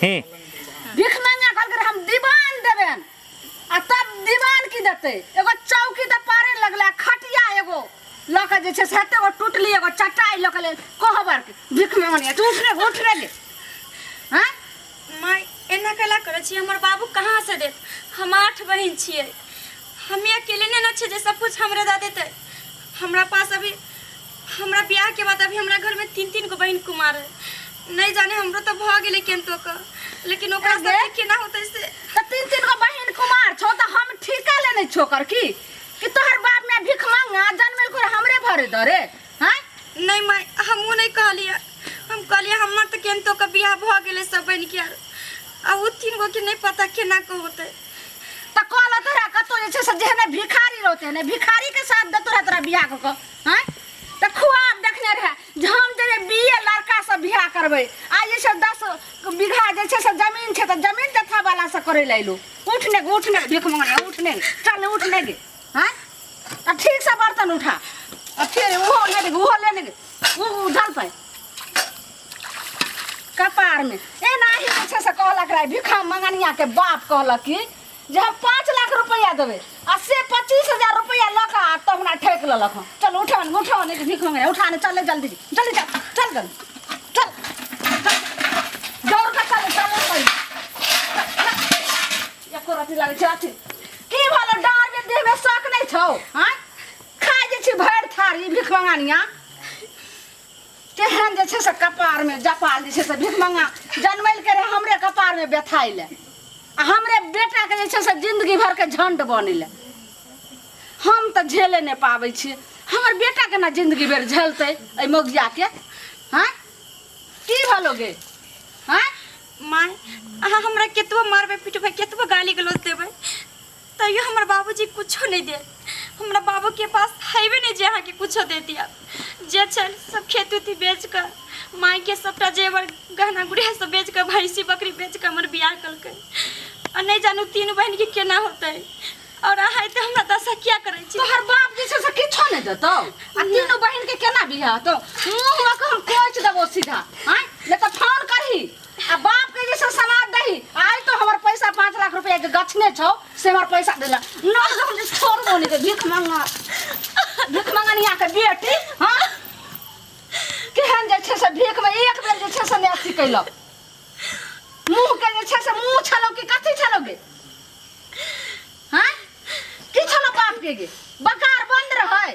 भीख मंगा कहलकै हम दीवान देबेन आ तब दीवान की देतै एगो चौकी तऽ पारे लगलै आ खटिया एगो लऽ कऽ जे छै से एते गो टुटली एगो चटाइ लऽ कऽ ले कोहबर के भीख मंगनी तू उठ रे उठ रे गे हाँ माय एना कैला करै छी हमर बाबू कहाँ से देत हम आठ बहिन छियै हमे अकेले नहि ने छियै जे सब कुछ हमरे दऽ देतै हमरा पास अभी हमरा बियाह के बाद अभी हमरा घर में तीन तीन गो बहिन कुमार है नहीं जाने हमरो तो भऽ गेलै केनतो के लेकिन ओकरा अगे? सबके केना होतै से तऽ तीन तीन गो बहिन कुमार छौ तऽ हम ठीका लेने छियौ ओकर की कि तोहर बाप माय भीख मांगा जनमेल को हमरे भरे दरे हैं नहीं माय हमहूँ नहीं कहलियै हम कहलियै हमर तऽ केनतो के बियाह भऽ गेलै सब बहिन के आर आ उ तीन गो के नहीं पता केना के होतै तऽ कहल तोरा कतौ जे छै से जेहने भिखारी रहते ने भिखारी के साथ देतो रहे तोरा बियाह कऽ कऽ हैं तऽ खुआब देखने रहे जे हम जेबै बीए लड़का से बियाह करबै आ जे छै 10 बीघा जे छै से जमीन छै तऽ जमीन जथा वाला से करै लए अयलू उठने गे उठने गे, भीख मंगने उठने गे चल उठने गे हैं आ ठीक से बर्तन उठा आ फिर ओहो ले गे ओहो ले गे ओ उधल पे कपार में एनाही जे छै से कहलक रहे भिखा मंगनिया के बाप कहलक कि जे हम 5 लाख रुपया देबै आ से 25,000 रुपया लऽ कऽ आ तब हमरा ठकि लेलक हँ। चल उठो ने उठो ने भीख मंगनिया उठा ने चल जल्दी जल्दी चल चल जल्दी चल चल दौड़ कऽ चल चल चल एको रत्ती लागै छै अथी की भेलो डाँर में देह में शक नहि छौ आँय खाइ जे छी भरि थारी भीख मंगनिया केहन जे छै से कपारमे जपाल जे छै से भिखमंगा जनमैल के रहे हमरे कपारमे व्यथाइ लए आ हमरे बेटाके जे छै से जिंदगी भरके झंड बनै लए हम तऽ झेले नहि पाबै छियै हमर बेटा केना जिंदगी भरि झेलतै एहि मौगियाके हँ की भलो गे हँ माय अहाँ हमरा केतबो मारबै पिटबै केतबो गाली गलौज देबै तैयो हमर बाबूजी कुछो नहीं दे हमरा बाबू के पास हैबे नहीं जे अहाँके कुछो दे दिया जे छल सब खेती उती बेच कऽ माय के सबटा जेवर गहना गुड़िया सब बेच कऽ भैंसी बकरी बेच कऽ हमर बियाह कलकै आ नहीं जानू तीन बहन के केना होतै और अहाँ एते हमरा दशा किया करै छी तोहर बाप जे छै से किछो नहि देतौ आ तीनू बहिन के केना बियाह होतौ मुँह लऽ कऽ हम कोचि देबो सीधा आँय नहि तऽ फोन करही आ बाप के जे छै समाद दही आइ तो हमर पैसा 5 लाख रुपया के गछने छौ से हमर पैसा देला न हम जे छोड़बो नहि के भीख मंगा भीख मंगनिया के बेटी हाँ केहन जे छै से भीख में एक बेर जे छै से नहि अथी कैलक मुँह के जे छै से मुँह छलौ कि कथी छलौ गे हाँ की छलौ बाप के गे बकार बंद रहै।